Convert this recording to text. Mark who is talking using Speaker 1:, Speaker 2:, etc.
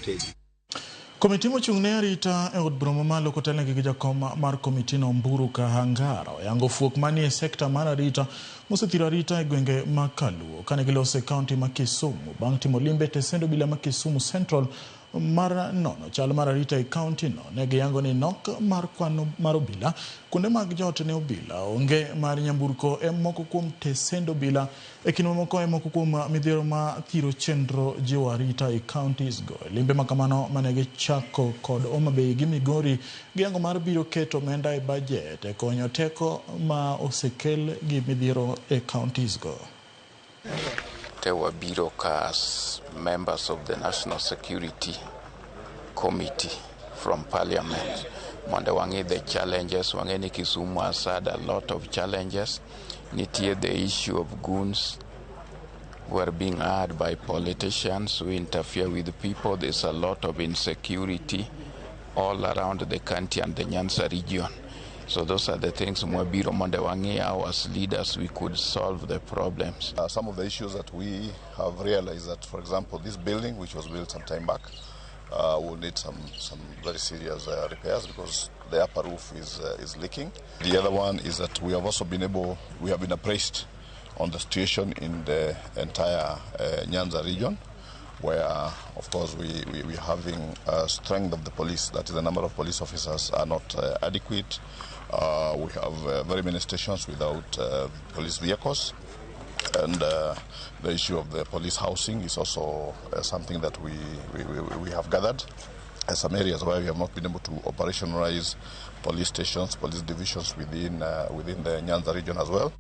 Speaker 1: tedi.
Speaker 2: Komiti mochung' ne arita e od bura mamalo kotelnegi gi jakom mar komitino Mburu Kahangara oyango fuok manie sekta mar arita mosethiro arita e gwenge ma Kaluo kane giloso e kaunti ma Kisumu bang' timo limbe e tesend obila ma Kisumu Central mar nono chal mar arita e kaunti no. Ne giyango ni nok mar kwan mar obila kuonde mag jot ne obila onge mar nyamburko e moko kuom tesend obila E kind mamoko e moko kuom midhiero ma thiro chenro jiwo arita e counties go. Limbe ma kamano mane gichako kod Homa Bay gi Migori giyango mar biro keto omenda e budget e konyo teko ma osekel gi midhiero e counties go.
Speaker 3: Te wabiro ka as members of the National Security Committee from Parliament mondo wang'i the challenges. Wang'e ni Kisumu has had a lot of challenges. Nitie the issue of goons who are being hired by politicians who interfere with people. There's a lot of insecurity all around the country and the Nyanza region. So those are the things mwabiro mondo wang'i how as leaders we could solve the problems.
Speaker 4: Some of the issues that we have realized that, for example, this building, which was built some time back, will need some very serious repairs because the upper roof is leaking. The other one is that we have also been able, we have been appraised on the situation in the entire Nyanza region, where, of course, we are having strength of the police, that is the number of police officers are not adequate. We have very many stations without police vehicles. And the issue of the police housing is also something that we have gathered. Some areas where we have not been able to operationalize police stations, police divisions within the Nyanza region as well.